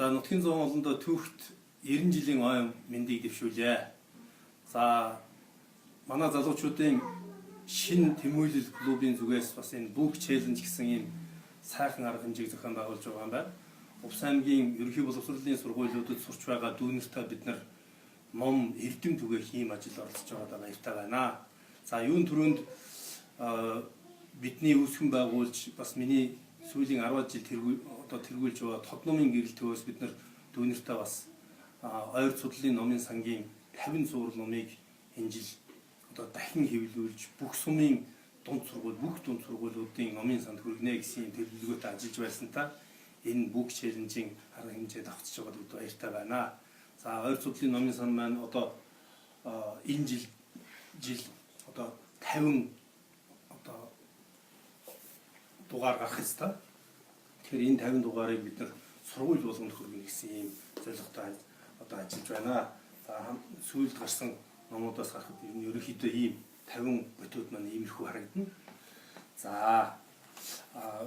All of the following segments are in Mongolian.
За, нутгийн зуун олондоо түүхт 90 жилийн ой мэндийг дэвшүүлье. За, манай залуучуудын шинэ тэмүүлэл клубын зүгээс бас энэ Book Challenge гэсэн ийм сайхан арга хэмжээг зохион байгуулж байгаа юм байна. Увс аймгийн ерөнхий боловсролын сургуулиудад сурч байгаа дүүнертэй бид нар ном эрдэм түгээх ийм ажил оролцож байгаадаа баяртай байна. За, юун түрүүнд бидний үүсгэн байгуулж, бас миний сүүлийн 10 жил тэргүү одоо тэргүүлж байгаа тод номын гэрэл төвөөс бид нар дүүнертэй бас ойр судлалын номын сангийн 50 цуврал номыг энэ жил одоо дахин хэвлүүлж, бүх сумын дунд сургууль, бүх дунд сургуулиудын номын санд хүргэнэ гэсэн юм төлөвлөгөөтэй ажиллаж байсан та энэ Book Challenge-ийн арга хэмжээ давхцаж байгаад бид баяртай байна. За, ойр судлалын номын сан маань одоо энэ жил одоо 50 одоо дугаар гарах ёстой. Тэгэхээр энэ 50 дугаарыг бид нар сургууль болгонд хүргэнэ гэсэн ийм зорилготой одоо ажиллаж байна. За, сүүлд гарсан номуудаас харахад ер нь ерөнхийдөө ийм 50 ботууд маань иймэрхүү харагдана. За,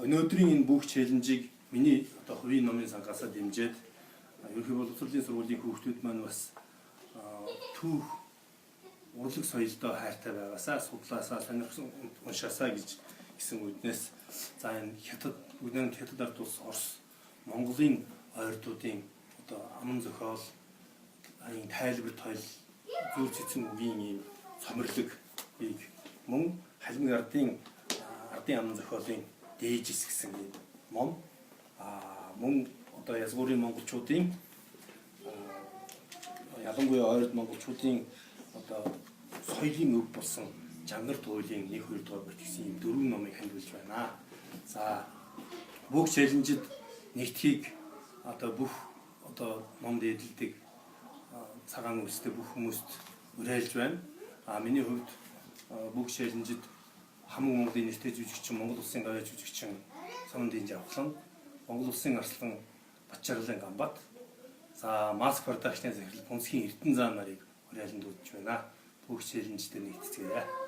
өнөөдрийн энэ Book Challenge-ийг миний одоо хувийн номын сангаасаа дэмжиж, ерөнхий боловсролын сургуулийн хүүхдүүд маань бас түүх, урлаг соёлдоо хайртай байгаасаа, судлаасаа, сонирхсон уншаасаа гэж гэсэн үүднээс, за, энэ Хятад, бүгд Хятад ард улс, Орос, Монголын ойрдуудын одоо аман зохиол, аян тайлбар тойл, зүүр цэцэн үгийн ийм цомирлогийг, мөн халимаг ардын аман зохиолын дээжис гэсэн ийм ном, мөн одоо язгуурын монголчуудын, ялангуяа ойрд монголчуудын одоо соёлын өв болсон жангар туйлын 1 2 дугаар бүлэг гэсэн ийм дөрвөн номыг хандуулж байна. За, бүх challenge-д нэгдэхийг одоо бүх одоо ном дээдэлдэг цагаан үстэй бүх хүмүүст уриалж байна. А миний хувьд бүх challenge-д хамаг Монголын нэртэй жүжигчин, Монгол улсын гавьяа жүжигчин Сомондын Жавхлан, Монгол улсын арслан Батчаргалын Ганбат, за, Mask Production-ы захирал Пунцгийн Эрдэнэ заа нарыг уриалан дуудаж байна. Бүх challenge-д нэгтцгээе.